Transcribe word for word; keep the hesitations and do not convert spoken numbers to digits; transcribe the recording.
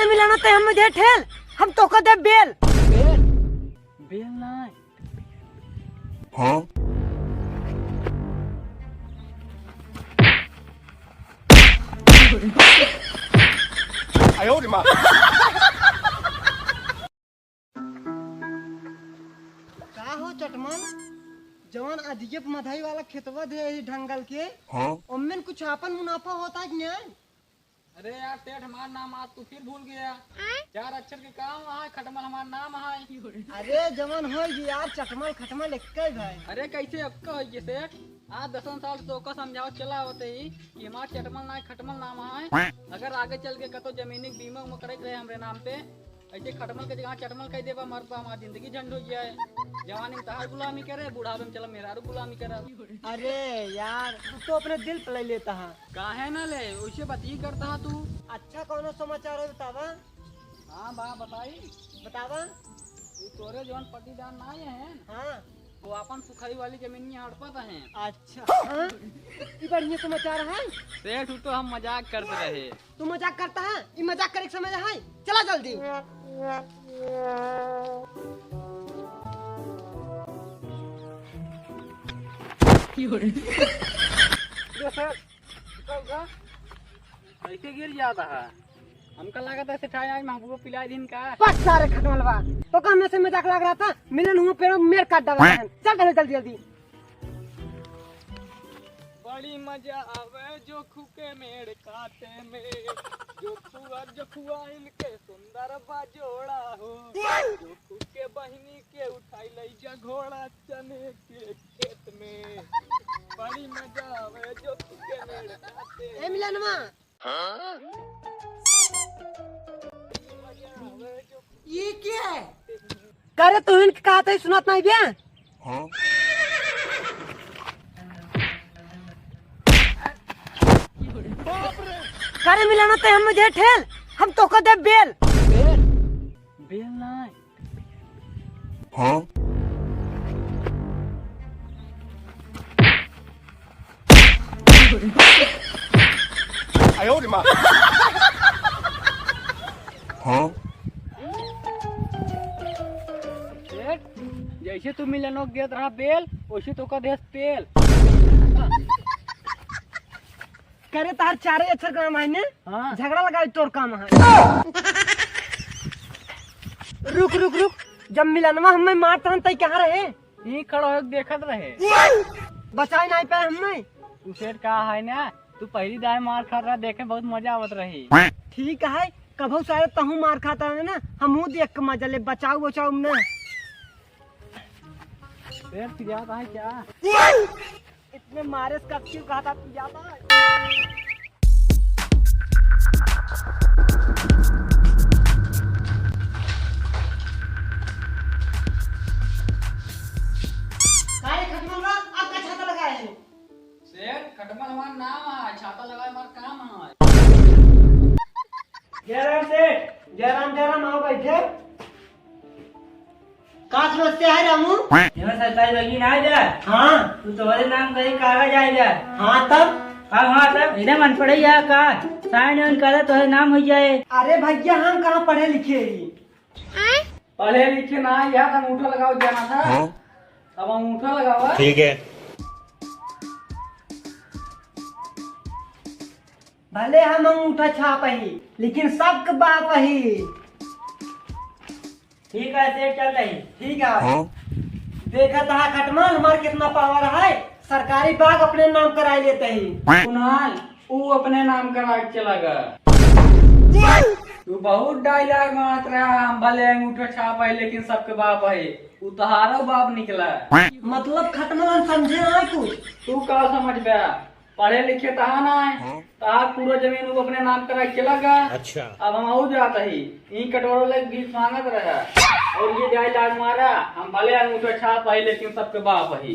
मिलाना ते हम मुझे ठेल, हम तोका दे बेल। बेल? बेल ना। हाँ? आयो रे माँ। का हो चटमल, जवन अधिके मधाई वाला खेतवा दे ही ढंगल के, हाँ? ओम्मेन कुछ आपन मुनाफा होता है कि नहीं? अरे यार सेठ, हमार नाम आज तू फिर भूल गया। चार अक्षर के काम है, खटमल हमार नाम है। अरे जवन होई गई यार, चटमल खटमल एक्के भाई। अरे कैसे एक्के होई गई सेठ? आज दसन साल से तोका समझावत चला आवत ही कि हमार चटमल ना खटमल नाम है। अगर आगे चल के कतो जमीनी के बीमा उमा करे के रहे हमरे नाम पे, ऐसे खटमल के जगह चटमल कह देबा, मर पा हमार जिंदगी झंड हो जाए। जवानी में तहार गुलामी करे, बुढ़ापे में चला मेहरारू गुलामी करे। अरे यार, तू तो अपने दिल पे ले लेता है। काहे ना ले, वैसे बात ही करता है तू। अच्छा, कौनो समाचार हो बतावा। हाँ बा, बताई। बतावा। तू तोरे जवन पट्टीदार ना आए हैं, हाँ। वो अपन सुखाई वाली जमीन में हड़पत हैं। अच्छा, हाँ? ई बढ़िया समाचार है। सेठ, उ तो हम मजाक करत रहे। तू मजाक करता है? ई मजाक करे के समय है? चला जल्दी। ये सर, कैसे गिर जाता है? हमका लागत है सेठाई आज महबूबा पिलाई दिन का। बस सारे खटमलवा, तोका हमसे मजाक लाग रहा था, मिलन हुआ पेड़ों मेर काट डाला है। चल पहले जल्दी जल्दी। बड़ी मजा आवे जोखू के मेड़ काटे में, जोखुआ जोखुआ इनके सुंदर बा जोड़ा हो। जोखू के बहिनी के उठाई लई जा घोड़ा चने के खेत में। बड़ी मजा आवे जोखू के मेड़ काटे ए में। मिलनवा, ये क्या है? करे तू इनके कहत है सुनत नहीं बे? करे मिलाना ते हम मुझे ठेल, हम तोको दे बेल। बेल? बेल ना। हाँ? आयो रे माँ। हाँ? सेठ, जैसे तू मिलनो देत रहा बेल, वैसे तोका देस तेल। करे तार चारे अक्षर काम है ने? हाँ। झगड़ा लगावे तोर काम है। रुक, रुक, रुक। जब मिलनवा हमें मारत रहन तई कहाँ रहे? यहीं खड़ा होके देखत रहे। बचाई नहीं पाए हमें। तू सेठ का है ना, तू पहली दाई मार खात रहा, देखे बहुत मजा आवत रही। ठीक है, कभू सारे तहूँ मार खाता है ना, हमहूँ देख के मजा ले, बचाऊ बचाऊ ना। सेठ पियाता है क्या? इतने मारे से कब क्यों कहा था पियाता है? काहे खटमल बा? आपका छाता लगाए हैं। सेठ, खटमल हमार नाम है, छाता लगाए हमार काम है। जयराम सेठ, जयराम, जयराम, आओ बैठे। का समस्या है रामू? यहाँ सरकारी बगी ना आ जा। हाँ। तू तोहरे नाम का ही कागज आ जा। हाँ तब? का हाँ तब? एकदम अनपढ़ ही आ का? साइन वाइन करा तोहरे नाम हो जाए। अरे भैया हम कहाँ पढ़े लिखे ही? पढ़े लिखे ना यार, अंगूठा लगाओ जाना था। हाँ? अब अंगूठा लगावा। ठीक है। भले हम अंगूठा छाप ही, लेकिन सबके बाप ही। ठीक है सेठ, चल रही। ठीक है। हाँ? देखत हा खटमल, हमार कितना पावर है, सरकारी बाग अपने नाम कराई लेते ही। कुणाल, ऊ अपने नाम करा के चला गया। तू बहुत डायलॉग मारत रहा, हम भले अंगूठा छाप है लेकिन सबके बाप है, ऊ तोहारो बाप निकला। मतलब खटमल हम समझे ना कुछ। तू का समझ बे? पढ़े लिखे तहा ना है, हाँ। तहा पूरा जमीन वो अपने नाम करा के चला गया। अच्छा। अब हम और जाता ही, ई कटोरा लग भीख मांगत रहा, और ये डायलॉग मारा, हम भले अंगूठा छाप है लेकिन सबके बाप है।